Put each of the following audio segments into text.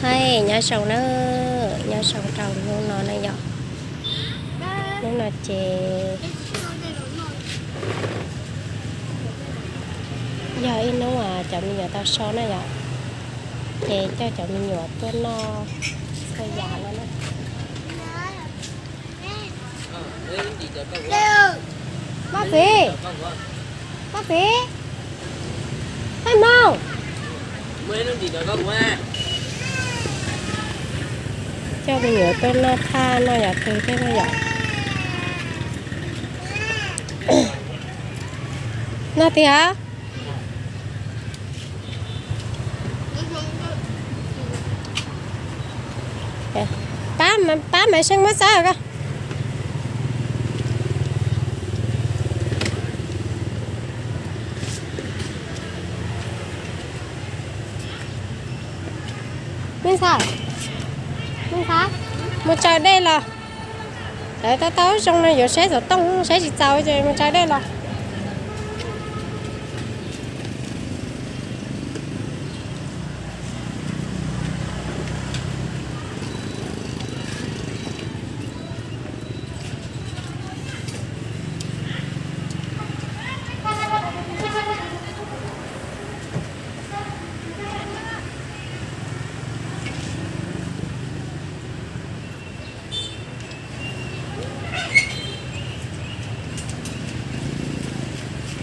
Hais nyob zoo na, nyob zoo rau hnub no na yom. Hnub no ces yog ib hnub uas cov me nyuam tau so na yom, ces coj cov me nyuam tuaj noj txhua yam no na. Moj txiv, moj txiv, hais mog. Coj me nyuam tuaj noj thaj noj yam twg thiab no yom. Noj tiag. Pab, pab Maiv Xeeb muab xawb ko. Me ntxhais, me ntxhais, mus tsaws dej los. Tawv tau tau zoo no yuav saib xov tooj saib tsis txaus ces mus tsaws dej los.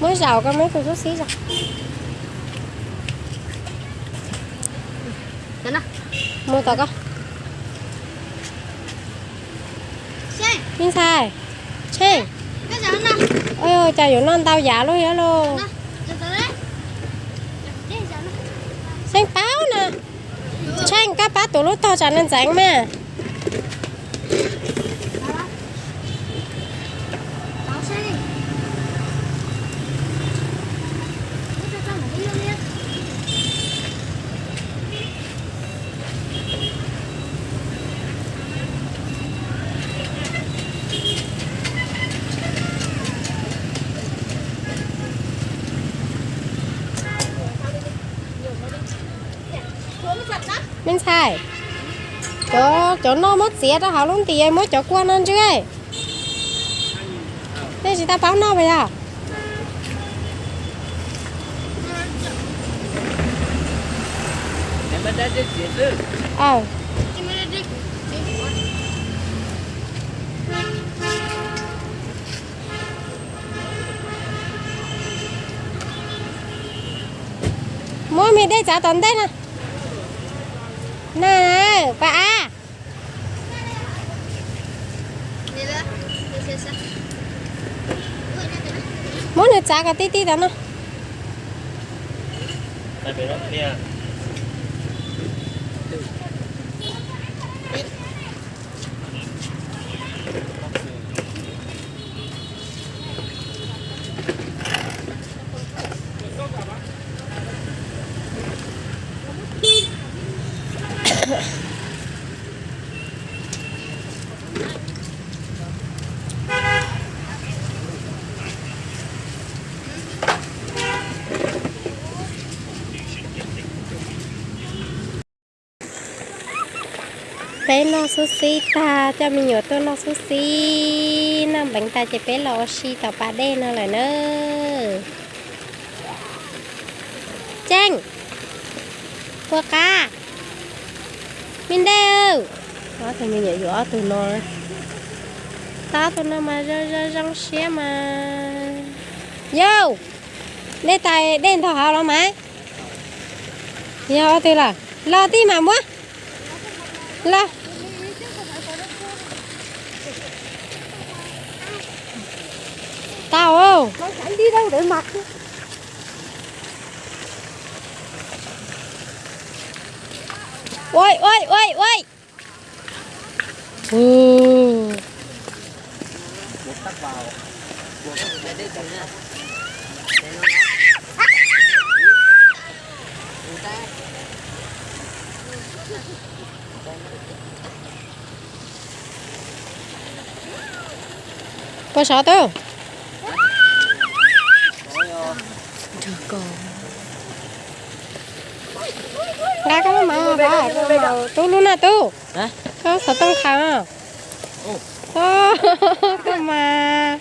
Muab zaum ko, muab tus xub xib zaum. Mus tom ko. Me ntxhais, Tsheej, cas yuav noj ntau yam luaj thiab lauj. Tsheej paub na. Tsheej, koj pab tuav lub tog tsam no ntxeev mas. Me ntxhais, cov, cov no muab txiav rau hauv lub ntiav, muab cov kua no ntsw. Nej tsis tau paub noj puas yog? Muab me dej txav tom ntej no. Na, pa av. Muab nws txav kom tib tib tom no. Peb noj xub xib tag, coj me nyuam tuaj noj xub xib, noj npeev tas ces peb los ua si tom pas dej no lawm na. Tseej, puas qab? Me ntej, ob tug me nyuam yuav ob tug no, tau ob tug no mas zoo zoo siab mas. Yauj, nej tais dej ntog hauv los mas. Yog ob tug lawm, los tij mam muab. Los. Tau. Ua ua ua ua. Puas sov tub? Nqa koj lub mov, tub lub na tub. Koj xov tooj qhaws. Koj mas.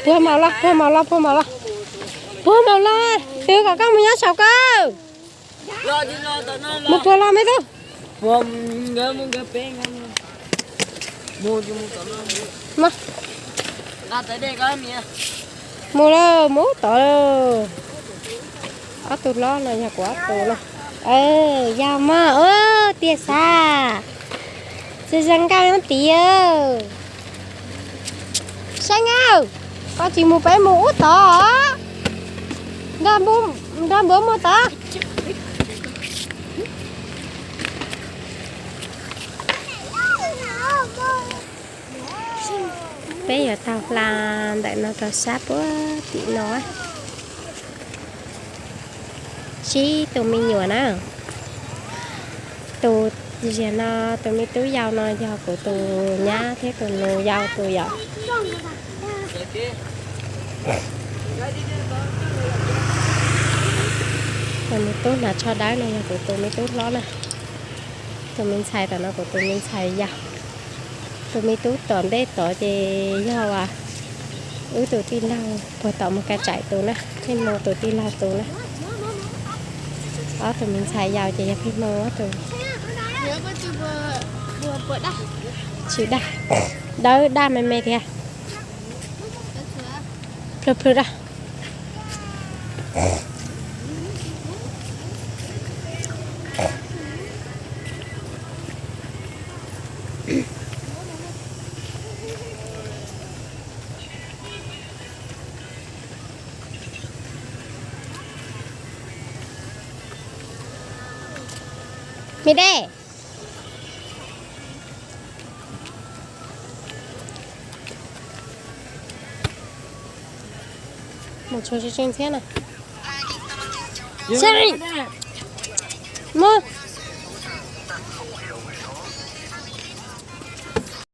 Puag maum los, puag maum los, puag maum los. Puag maum los, twb kom koj mus nyob saum koj. Mus puag los me tub. Mus lawm, mus tod lawm. Ob tug hlob no yog kuv ob tug na. Yog mas, tiag xav. Tsis zoo nkauj nyob tid. Seej aw, koj tsis mus peb mus ub tod. Nrog npua mus tod. Peb yuav tau hla ntawm no rau sab puag tim no. Tsib tus me nyuam na. Tus ziag no, tus me tub yau no yog kuv tus nyab thiab tus nus yau tus yom. Tus me tub hnav tsho dawb no yog kuv tus me tub hlob na. Tus me ntxhais tom no kuv tus me ntxhais yau. Tus me tub tom ntej tod ces yog wb tus tij laug puag tom mus kav tsaim tus na, pheej hmoo tus tij laug tus na. Ob tus me ntxhais yau ces yog pheej hmoo ob tus. Tsis dag, dawb daj me me thiab. Plhws plhws dag. Me dej. Mus tshua tseeb tseeb thiab na. Mus.